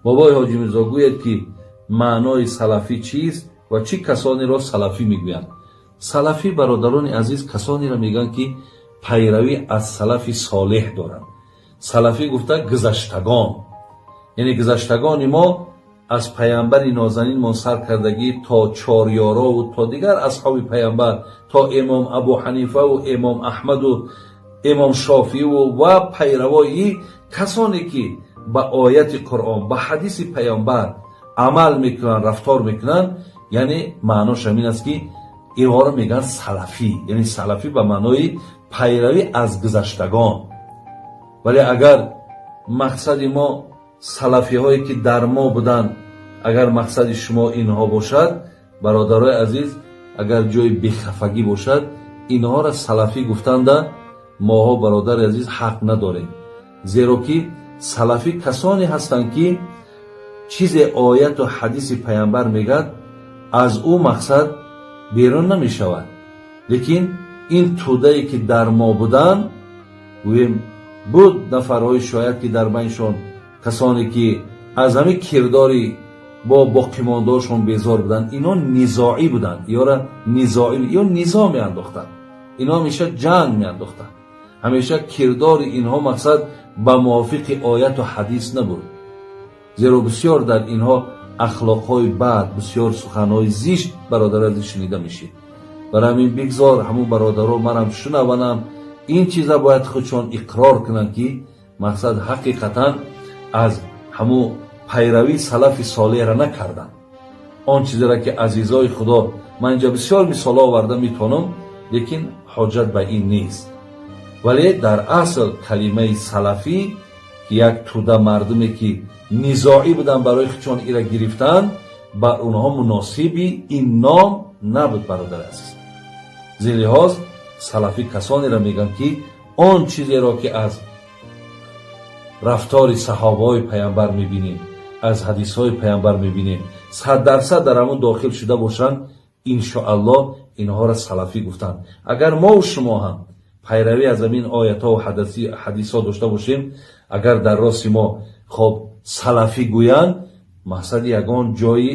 Бобои Ҳоҷӣ Мирзо, гӯед, ки маънои салафӣ чист ва чӣ касонеро салафӣ мегӯянд? Салафӣ, бародарони азиз, касонеро мегӯянд, ки пайравӣ аз салафи солеҳ доранд. Салафӣ гуфта гузаштагон, яъне гузаштагони мо аз паямбари нозанинмон сар кардагӣ то чорёрову то дигар асҳоби паямбар, то имом Абу Ҳанифаву имом Аҳмаду имом Шофииву ва пайравои касоне, ки ба ояти Қуръон, ба ҳадиси паямбар амал мекунанд, рафтор мекунанд. Яъне маънош ҳамин аст, ки инҳоро мегӯянд салафӣ. Яъне салафӣ ба маънои пайравӣ аз гузаштагон. Вале агар мақсади мо салафиҳое, ки дар мо буданд, агар мақсади шумо инҳо бошад, бародарои азиз, агар ҷои бехафагӣ бошад, инҳоро салафӣ гуфтанда моҳо, бародари азиз, ҳақ надорем, зеро ки салафӣ касоне ҳастанд, ки чизе ояту ҳадиси паямбар мегӯяд, аз ӯ мақсад берун намешавад. Лекин ин тӯдае, ки дар мо буданд, гӯем, буд нафарҳои шояд, ки дар байншон касоне, ки аз ҳамин кирдори бо боқимондаошон безор буданд, ино низоӣ буданд, ёра низоӣ ё низо меандохтанд, ино ҳамеша ҷанг меандохтанд. Ҳамеша кирдори инҳо мақсад ба мувофиқи ояту ҳадис набуд, зеро бисёр дар инҳо ахлоқҳои бад, бисёр суханҳои зишт, бародари азиз, шунида мешид. Барои ҳамин бигзор ҳамун бародаро манам шунаванам, ин чиза бояд худшон иқрор кунанд, ки мақсад ҳақиқатан аз ҳамун пайравии салафи солеҳра накарданд. Он чизеро, ки, азизои Худо, ман инҷа бисёр мисолҳо оварда метавонам, лекин ҳоҷат ба ин нест. Вале дар асл калимаи салафӣ, ки як тӯда мардуме, ки низоӣ буданд, барои худшон ира гирифтанд, бар онҳо муносиби ин ном набуд, бародари азиз. Зин лиҳоз салафӣ касонеро мегӯянд, ки он чизеро, ки аз рафтори саҳобаҳои паямбар мебинем, аз ҳадисҳои паямбар мебинем, 100% дар ҳамон дохил шуда бошанд, иншоаллоҳ инҳоро салафӣ гуфтанд. Агар мову шумо ҳам пайравӣ аз ҳамин оятҳо ҳадисҳо дошта бошем, агар дар рости мо хоб салафӣ гӯянд, мақсади ягон ҷои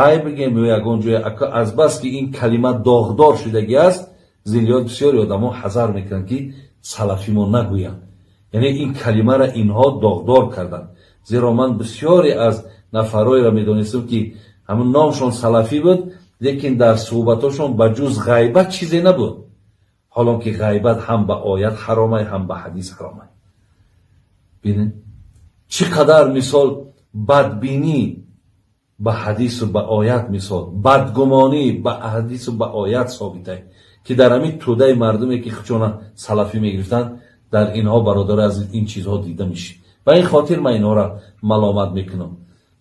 айб бигем ё ягон ҷои, азбаски ин калима доғдор шудагӣ аст, зин лиҳоз бисёри одамо ҳазар мекунанд, ки салафӣ мо нагӯянд. Яъне ин калимаро инҳо доғдор карданд, зеро ман бисёре аз нафарҳоеро медонистам, ки ҳамун номшон салафӣ буд, лекин дар суҳбатҳошон ба ҷуз ғайбат чизе набуд, ҳолон ки ғайбат ҳам ба оят ҳаромай, ҳам ба ҳадис ҳаромай. Бинед, чӣ қадар мисол бадбинӣ ба ҳадису ба оят, мисол бадгумонӣ ба ҳадису ба оят собитай, ки дар ҳамин тӯдаи мардуме, ки худшона салафӣ мегирифтанд, дар инҳо, бародари азиз, ин чизҳо дида мешид. Ба ин хотир ман инҳоро маломат мекунам,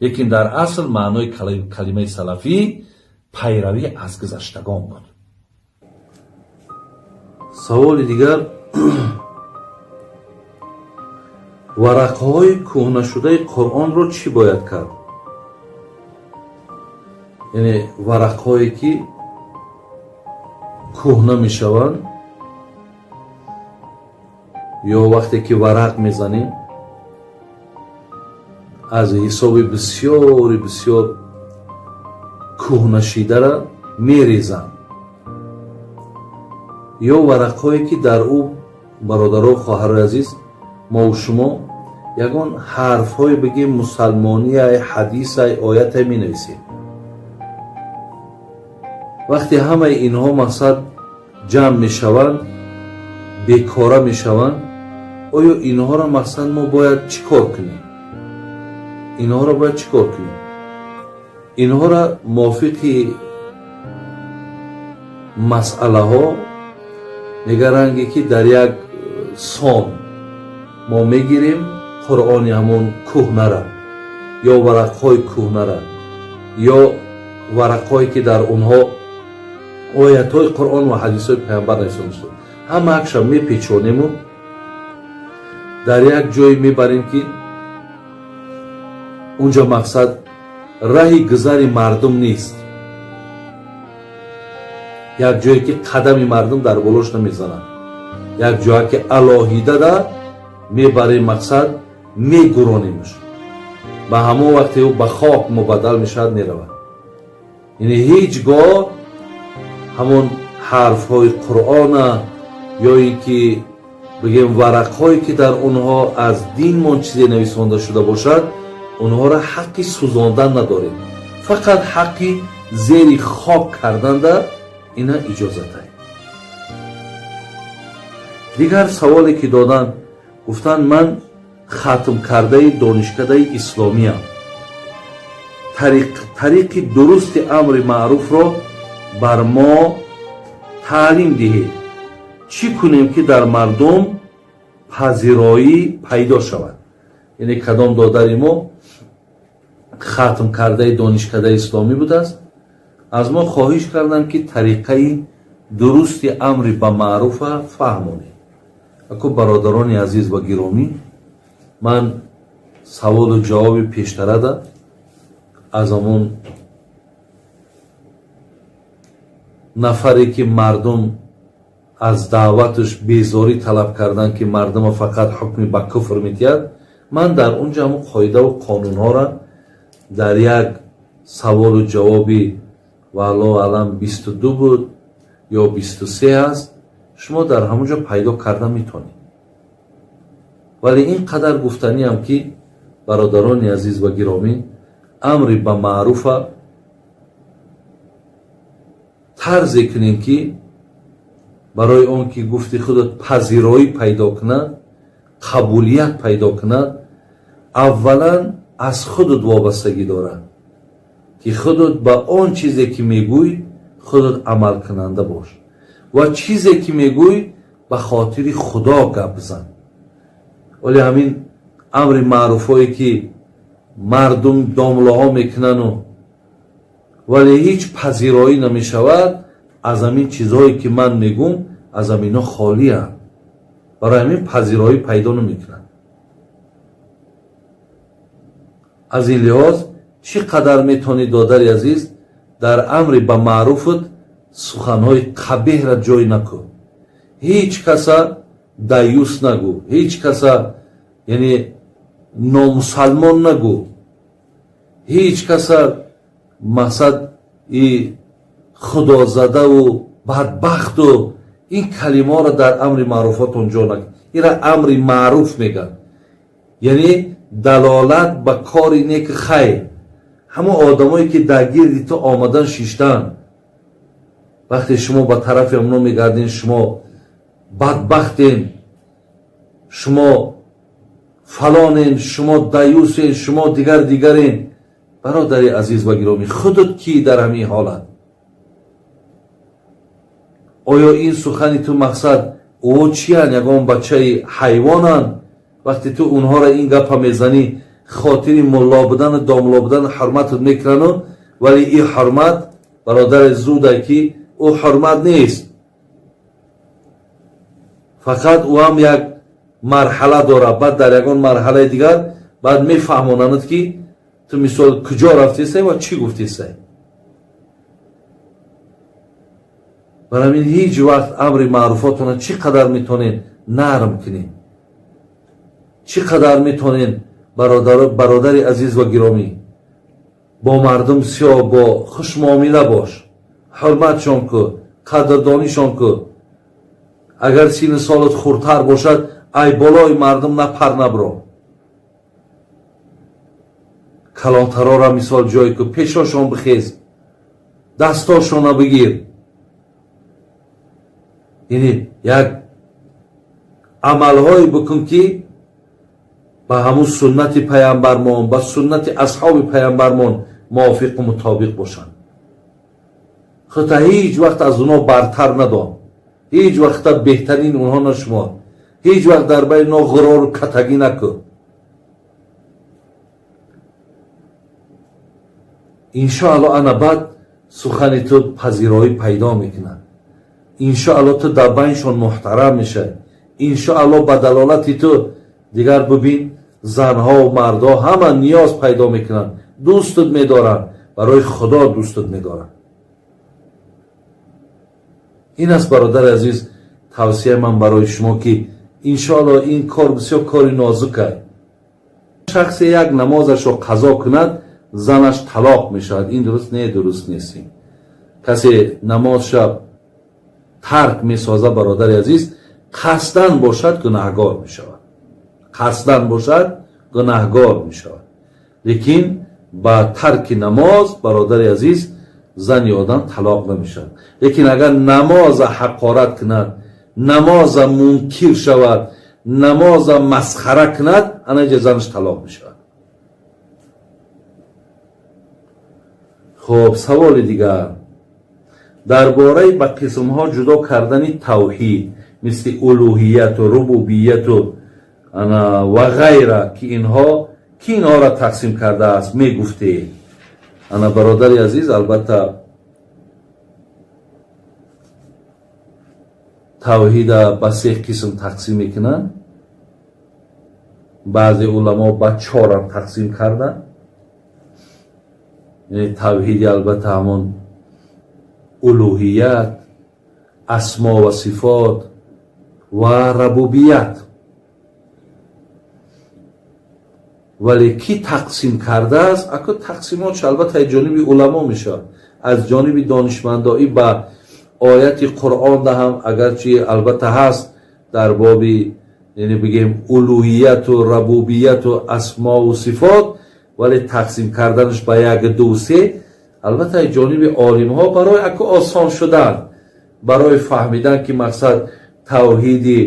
лекин дар асл маънои калимаи салафӣ пайравӣ аз гузаштагон буд. Саволи дигар: варақҳои кӯҳнашудаи Қуръонро чӣ бояд кард? Яъне варақҳое, ки кӯҳна мешаванд ё вақте ки варақ мезанем, аз ҳисоби бисёри бисёр кӯҳнашидара мерезанд, ё варақҳое, ки дар ӯ, бародаро, хоҳарои азиз, мову шумо ягон ҳарфҳое, бигем, мусалмонияй, ҳадисай, оятай менависем, вақте ҳамаи инҳо мақсад ҷамъ мешаванд, бекора мешаванд, оё инҳоро мақсад мо бояд чӣ кор кунем? Инҳоро бояд чӣ кор кунем? Инҳоро мувофиқи масъалаҳо мегаранге, ки дар як сон мо мегирем Қуръони ҳамон кӯҳнара ё варақҳои кӯҳнара ё варақҳое, ки дар онҳо оятҳои Қуръон ва ҳадисҳои паямбар нависта шуда, ҳамаакша мепечонему дар як ҷое мебарем, ки унҷо мақсад раҳи гузари мардум нест, як ҷое, ки қадами мардум дар болош намезанад, як ҷое, ки алоҳидада мебарем, мақсад мегуронемш. Ба ҳамон вақте ӯ ба хок мубаддал мешавад, меравад. Яъне ҳеҷ гоҳ ҳамон ҳарфҳои Қуръона ё ин ки бигем варақҳое, ки дар онҳо аз динмон чизе нависонда шуда бошад, онҳоро ҳаққи сӯзондан надорем. Фақат ҳаққи зери хок карданда ина иҷозатай. Дигар саволе ки доданд, гуфтанд: ман хатмкардаи донишкадаи исломиям, тариқи дурусти амри маъруфро бар мо таълим диҳед. Чӣ кунем, ки дар мардум пазироӣ пайдо шавад? Яъне кадом додари мо хатм кардаи донишкадаи исломӣ будааст, аз мо хоҳиш карданд, ки тариқаи дурусти амри ба маъруфа фаҳмонед. Ако, бародарони азиз ва гиромӣ, ман саволу ҷавоби пештарада аз ҳамон нафаре, ки мардум аз даъваташ безорӣ талаб карданд, ки мардума фақат ҳукми ба куфр медиҳад, ман дар он ҷо ҳамон қоидаву қонунҳоро дар як саволу ҷавоби, валлоҳу аълам, 22 буд ё 23 аст, шумо дар ҳамон ҷо пайдо карда метавонед. Вале ин қадар гуфтаниам, ки бародарони азиз ва гиромӣ, амри ба маъруфа тарзе кунем, ки барои он ки гуфти худат пазироӣ пайдо кунад, қабулият пайдо кунад, аввалан аз худат вобастагӣ дорад, ки худат ба он чизе ки мегӯй, худат амалкунанда бош ва чизе ки мегӯй, ба хотири Худо гап бизан. Вале ҳамин амри маъруфҳое, ки мардум домлаҳо мекунану вале ҳеҷ пазироӣ намешавад, аз ҳамин чизҳое ки ман мегӯм, аз ҳамино холианд. Барои ҳамин пазироӣ пайдо намекунанд. Аз ин лиҳоз, чӣ қадар метавонӣ, додари азиз, дар амри ба маъруфат суханҳои қабеҳра ҷой накун. Ҳеҷ каса даюс нагӯ, ҳеҷ каса, яъне, номусалмон нагӯ, ҳеҷ каса мақсад и худозадаву бадбахту ин калимаҳоро дар амри маъруфотон ҷо накун. Ира амри маъруф мегӯянд, яъне далолат ба кори неки хайр. Ҳамон одамое, ки дар гирди ту омадан шиштанд, вақте шумо ба тарафи онҳо мегардин, шумо бадбахтен, шумо фалонен, шумо даюсен, шумо дигар дигарен. Бародари азиз ва гиромӣ, худат кӣ дар ҳамин ҳолат? Оё ин сухани ту мақсад ӯ чиянд? Ягон бачаи ҳайвонанд? Вақте ту онҳоро ин гапа мезанӣ, хотири мулло будану домло будану ҳурматат мекунану, вале ин ҳурмат, бародари, зудай, ки ӯ ҳурмат нест. Фақат ӯ ҳам як марҳала дорад, баъд дар ягон марҳалаи дигар баъд мефаҳмонанд, ки ту мисол куҷо рафтесай ва чӣ гуфтесай. Барои ҳамин ҳеҷ вақт амри маъруфотона чӣ қадар метавонед нарм кунед, чӣ қадар метавонед, бародари азиз ва гиромӣ, бо мардум сиёҳ бо хушмуомила бош, ҳурматшон ку, қадрдонишон ку. Агар синну солат хурдтар бошад, ай болои мардум напар, набро. Калонтарора мисол ҷой ку, пешошон бихез, дастошона бигир. Яъне як амалҳое бикун, ки ба ҳамун суннати паямбармон, ба суннати асҳоби паямбармон мувофиқу мутобиқ бошанд. Худта ҳеҷ вақт аз онҳо бартар надон, ҳеҷ вақта беҳтарин онҳо нашумор, ҳеҷ вақт дар байни онҳо ғурору катагӣ накун. Иншоалло, ана баъд сухани ту пазироӣ пайдо мекунад. Иншоалло, ту дар байншон муҳтарам мешавӣ. Иншоалло, ба далолати ту дигар бибин, занҳо мардҳо ҳама ниёз пайдо мекунанд, дӯстат медоранд, барои Худо дӯстат медоранд. Ин аст, бародари азиз, тавсияи ман барои шумо, ки иншоалло ин кор бисёр кори нозук аст. Шахсе як намозашро қазо кунад, занаш талоқ мешавад. Ин дуруст не, дуруст нест. Касе намозша тарк месоза, бародари азиз, қасдан бошад, гунаҳгор мешавад. Қасдан бошад, гунаҳгор мешавад. Лекин ба тарки намоз, бародари азиз, зани одам талоқ намешавад. Лекин агар намоза ҳақорат кунад, намоза мункир шавад, намоза масхара кунад, ана инҷа занаш талоқ мешавад. Хуб, саволи дигар дар бораи ба қисмҳо ҷудо кардани тавҳид, мисли улӯҳияту рубубияту ва ғайра, ки инҳо ки инҳоро тақсим кардааст, мегуфтед. Ана, бародари азиз, албатта, тавҳида ба се қисм тақсим мекунанд, баъзе уламо ба чорам тақсим карданд. Яъне тавҳиди, албатта, ҳамон улӯҳият, асмо ва сифот ва рабубият. Вале кӣ тақсим кардааст, ако тақсимотш, албатта, аз ҷониби уламо мешавад, аз ҷониби донишмандоӣ. Ба ояти Қуръон даҳам, агарчи, албатта, ҳаст дар боби, яъне бигем, улӯҳияту рабубияту асмову сифот, вале тақсим карданаш ба як, ду, се, албатта, аз ҷониби олимҳо барои ако осон шудан, барои фаҳмидан, ки мақсад тавҳиди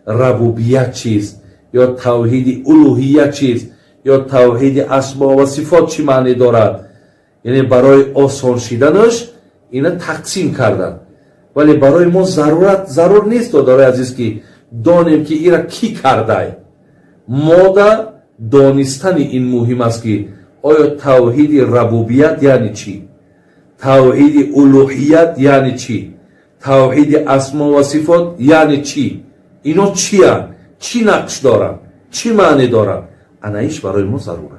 рабубият чист ё тавҳиди улӯҳият чист ё тавҳиди асмо ва сифот чӣ маъне дорад, яъне барои осон шиданаш ина тақсим карданд. Вале барои мо зарурат зарур нест, додарои азиз, ки донем, ки ира кӣ кардай. Мода донистани ин муҳим аст, ки оё тавҳиди рабубият яъне чӣ, тавҳиди улӯҳият яъне чӣ, тавҳиди асмо ва сифот яъне чӣ, ино чиянд, чӣ нақш доранд, чӣ маъне доранд. Ана иш барои мо зарур.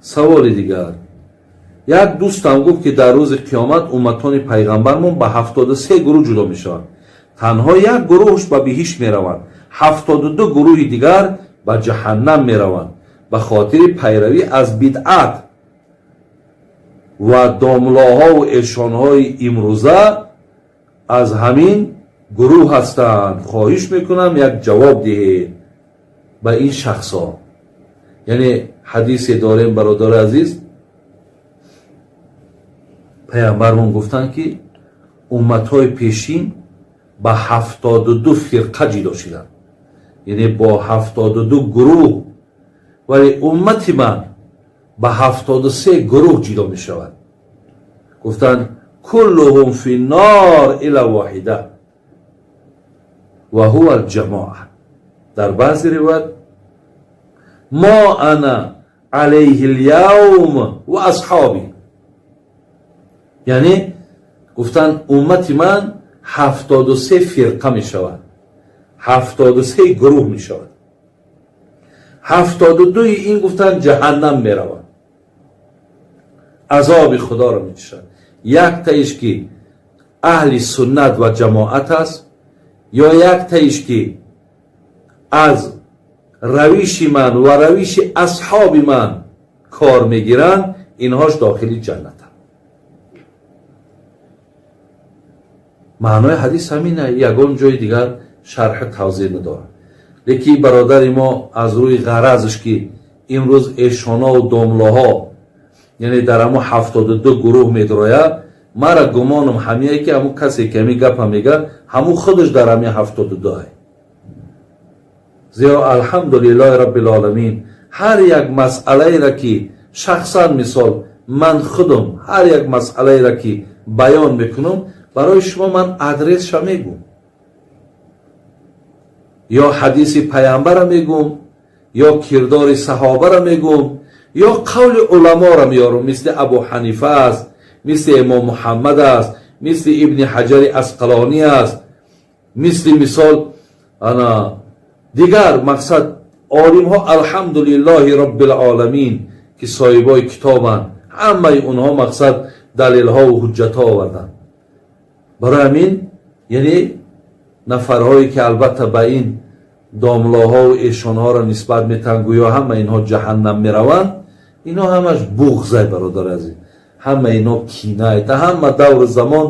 Саволи дигар: як дӯстам гуфт, ки дар рӯзи қиёмат умматони пайғамбармон ба 73 гурӯҳ ҷудо мешаванд. Танҳо як гурӯҳш ба биҳишт мераванд, 72 гурӯҳи дигар ба ҷаҳаннам мераванд ба хотири пайравӣ аз бидъат ва домлоҳову эшонҳои имрӯза аз ҳамин гурӯҳ ҳастанд. Хоҳиш мекунам, як ҷавоб диҳед ба ин шахсҳо. Яъне ҳадисе дорем, бародари азиз, паямбармон гуфтанд, ки умматҳои пешин ба 72 фирқа ҷудо шуданд, яъне бо 72 гурӯҳ, вале уммати ман ба 73 гурӯҳ ҷудо мешавад. Гуфтанд: كلهم في النار إلا واحدة وهو الجماعة. Дар баъзе ривоят: ما أنا عليه اليوم وأصحابي. Яъне гуфтанд, уммати ман 73 фирқа мешавад, 73 гурӯҳ мешавад, 72-и ин, гуфтанд, ҷаҳаннам меравад, азоби худоро мечашад. Яктаиш, ки аҳли суннат ва ҷамоат аст, ё яктаиш, ки аз равиши ман ва равиши асҳоби ман кор мегиранд, инҳош дохили ҷаннатанд. Маънои ҳадис ҳамина, ягон ҷои дигар шарҳи тавзеҳ надорад. Лекин бародари мо аз рӯи ғаразш, ки имрӯз эшонову домлоҳо, яъне дар ҳамун 72 гурӯҳ медрояд, мара гумонам ҳамие, ки ҳамун касе, ки ҳамин гапа мега, ҳамун худаш дар ҳамин 72-ай. Зеро, алҳамдулиллоҳи роббилоламин, ҳар як масъалаеро, ки шахсан, мисол, ман худам ҳар як масъалаеро, ки баён мекунам барои шумо, ман адресша мегӯм, ё ҳадиси паямбара мегӯм, ё кирдори саҳобара мегӯм, ё қавли уламоро меёрам, мисли Абу Ҳанифа аст, мисли имом Муҳаммад аст, мисли Ибни Ҳаҷари Асқалонӣ аст, мисли, мисол, ана дигар, мақсад, олимҳо, алҳамдулиллоҳи роббилоламин, ки соҳибои китобанд, ҳамаи онҳо, мақсад, далелҳову ҳуҷҷатҳо оварданд. Барои ҳамин, яъне Нафарҳое ки албатта ба ин домлоҳову эшонҳоро нисбат метаҳанд, гӯё ҳама инҳо ҷаҳаннам мераванд, инҳо ҳамаш буғзай, бародари азиз, ҳама ино кинай. Та ҳама давру замон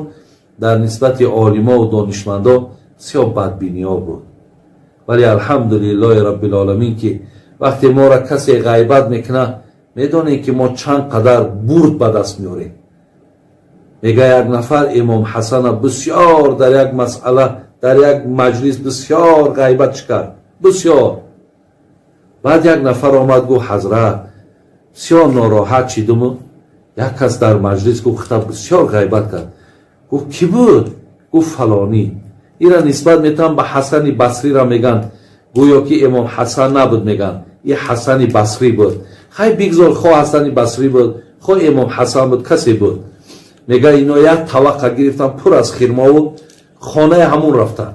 дар нисбати олимову донишмандо бисёр бадбиниҳо буд. Вале алҳамдулиллоҳи раббилоламин, ки вақте моро касе ғайбат мекунад, медонем, ки мо чанд қадар бурд ба даст меорем. Мега, як нафар имом Ҳасана бисёр дар як масъала, дар як маҷлис бисёр ғайбатш кард, бисёр. Баъд як нафар омад, гуфт: «Ҳазрат, бисёр нороҳат шидуму як кас дар маҷлис гуфт, хита бисёр ғайбат кард». Гуфт: «Кӣ буд?» Гуфт: «Фалонӣ». Ира нисбат метавон ба Ҳасани Басрира меган, гӯё ки имом Ҳасан набуд, меган и Ҳасани Басрӣ буд. Хай, бигзор, хо Ҳасани Басрӣ буд, хо имом Ҳасан буд, касе буд. Мега, ино як таваққа гирифтан, пур аз хирмову, хонаи ҳамун рафтан,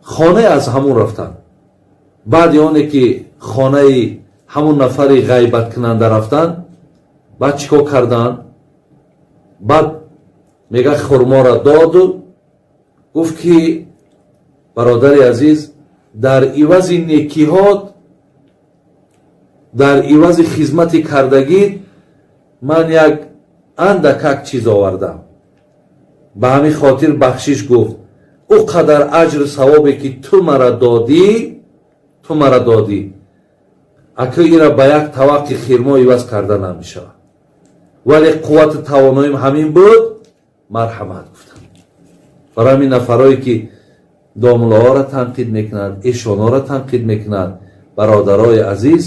хонаи аз ҳамун рафтан. Баъди оне ки хонаи ҳамун нафари ғайбаткунанда рафтан, баъд чӣ кор карданд? Баъд мега, хурморо доду гуфт, ки бародари азиз, дар ивази некиҳот, дар ивази хизмати кардагит ман як андакак чиз овардам, ба ҳамин хотир бахшиш. Гуфт: «Ӯ қадар аҷру савобе ки ту мара додӣ, ту мара додӣ, ака, ира ба як таваққи хирмо иваз карда намешавад, вале қуввату тавоноим ҳамин буд, марҳамат», гуфтам. Барои ҳамин нафарое ки домулоҳоро танқид мекунанд, эшонҳоро танқид мекунанд, бародарои азиз,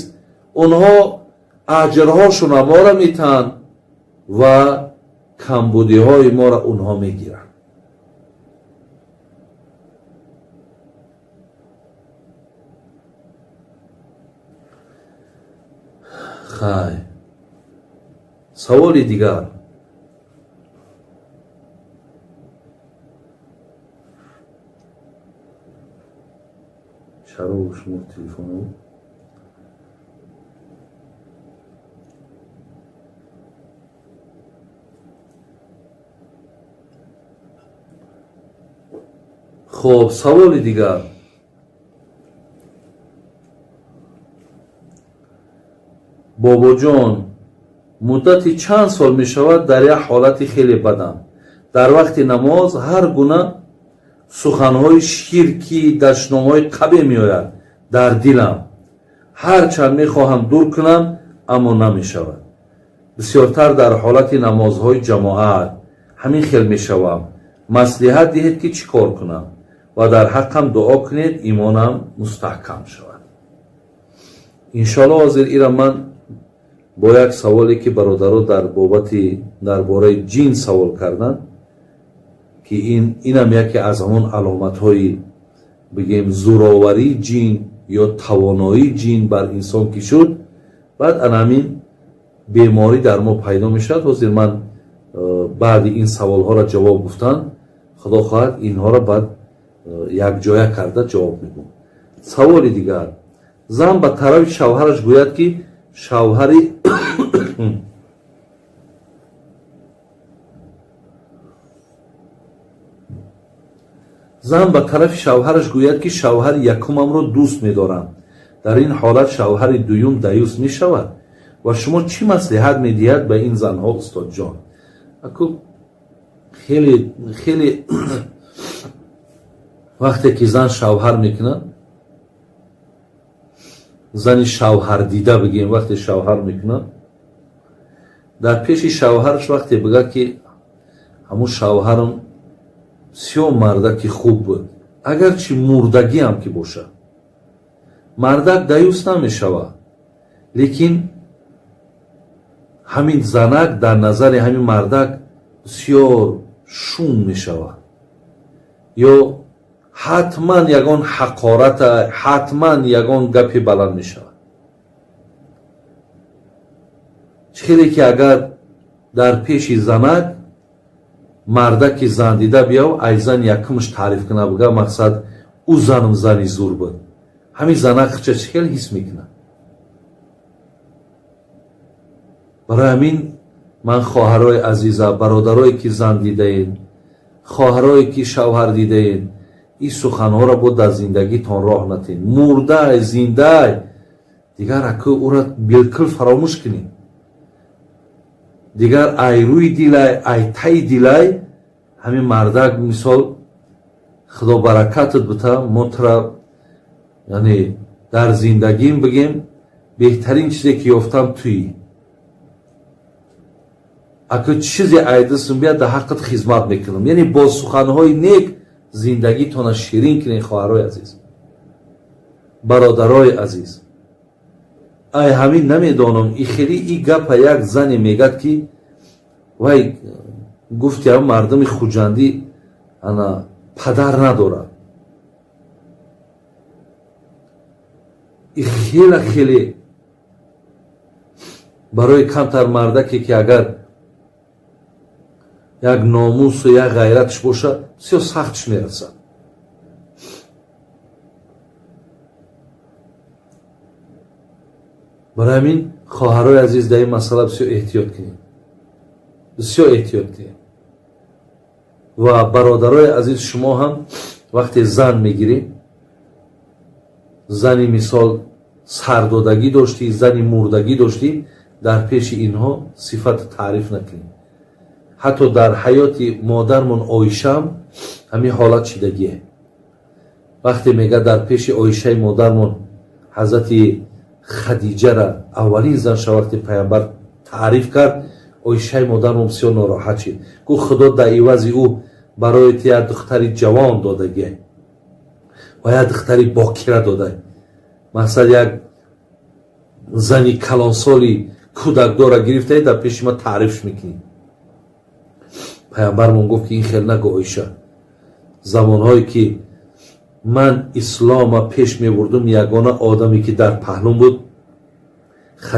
онҳо аҷрҳошуна моро метаҳанд ва камбудиҳои моро онҳо мегиранд. Хай, саволи дигар. Чаро шумо телефоно? Хоб, саволи дигар. Бобоҷон, муддати чанд сол мешавад, дар як ҳолати хеле бадам. Дар вақти намоз ҳар гуна суханҳои ширкӣ, дашномҳои қабеҳ меояд дар дилам. Ҳарчанд мехоҳам дур кунам, аммо намешавад. Бисёртар дар ҳолати намозҳои ҷамоат ҳамин хел мешавам. Маслиҳат диҳед, ки чӣ кор кунам, ва дар ҳаққам дуо кунед, имонам мустаҳкам шавад, иншоалло. Ҳозир ира ман бо як саволе, ки бародаро дар бобати дар бораи ҷин савол карданд, ки инам яке аз ҳамон аломатҳои, бигем, зӯроварии ҷин ё тавоноии ҷин бар инсон ки шуд, баъд ана ҳамин беморӣ дар мо пайдо мешавад. Ҳозир ман баъди ин саволҳоро ҷавоб гуфтан, худо хоҳад, инҳоро баъд якҷоя карда ҷавоб мегӯм. Саволи дигар. Зан ба тарафи шавҳараш гӯяд, ки шавҳари зан ба тарафи шавҳараш гӯяд, ки шавҳари якумамро дӯст медорам. Дар ин ҳолат шавҳари дуюм даюс мешавад? Ва шумо чӣ маслиҳат медиҳад ба ин занҳо, устодҷон? Аку, хеле хеле вақте ки зан шавҳар мекунад, зани шавҳардида бигем, вақте шавҳар мекунад, дар пеши шавҳараш вақте бигӯяд, ки ҳамун шавҳарам бисёр мардаки хуб буд, агарчи мурдагиам ки бошад, мардак даюс намешавад. Лекин ҳамин занак дар назари ҳамин мардак бисёр шум мешавад ё ҳатман ягон ҳақората, ҳатман ягон гапи баланд мешавад. Чӣ хеле ки агар дар пеши занак мардаки зандида биёв, ай зан якумш таъриф куна, буга, мақсад, ӯ занам зани зур буд, ҳамин занак хича чӣ хел ҳис мекунад? Барои ҳамин ман, хоҳарои азиза, бародарое ки зан дидаед, Хоҳарое ки шавҳар дидаед, ин суханҳоро бо дар зиндагитон роҳ натиҳед. Мурдай, зиндай, дигар аку ӯра билкул фаромӯш кунед. Дигар ай рӯи дилай, ай таи дилай ҳамин мардак, мисол, худо баракатат бита, мо тура, яъне дар зиндагим бигем, беҳтарин чизе ки ёфтам туӣ. Аку чизе айдисм бия, дар ҳаққат хизмат мекунам. Яъне бо суханҳои нек зиндагитона ширин кунед, хоҳарои азиз, бародарои азиз. Ай ҳамин намедонам, и хели и гапа як зане мегӯяд, ки вай гуфти ҳам мардуми хуҷандӣ ана падар надорад. И хела хеле барои камтар мардаке ки агар як номусу як ғайратш бошад, бисёр сахтш мерасад. Барои ҳамин, хоҳарои азиз, дар ин масъала бисёр эҳтиёт кунед, бисёр эҳтиёт кунед. Ва бародарои азиз, шумо ҳам вақте зан мегиред, зани мисол сардодагӣ доштӣ, зани мурдагӣ доштӣ, дар пеши инҳо сифату таъриф накунед. Ҳатто дар ҳаёти модармон Оишаам ҳамин ҳолат шидагие. Вақте мега дар пеши Оишаи модармон ҳазрати Хадиҷара, аввалин зан шавақти паямбар, таъриф кард, Оишаи модармон бисёр нороҳат шид. Гуфт: «Худо дар ивази ӯ барои ту як духтари ҷавон додагие ва як духтари бокира дода. Мақсад, як зани калонсоли кӯдакдора гирифтаи, дар пеши ма таърифш мекунӣ». Паямбармон гуфт ки ин хел нагӯ, Оиша, замонҳое ки ман ислома пеш мебурдум, ягона одаме ки дар паҳлум буд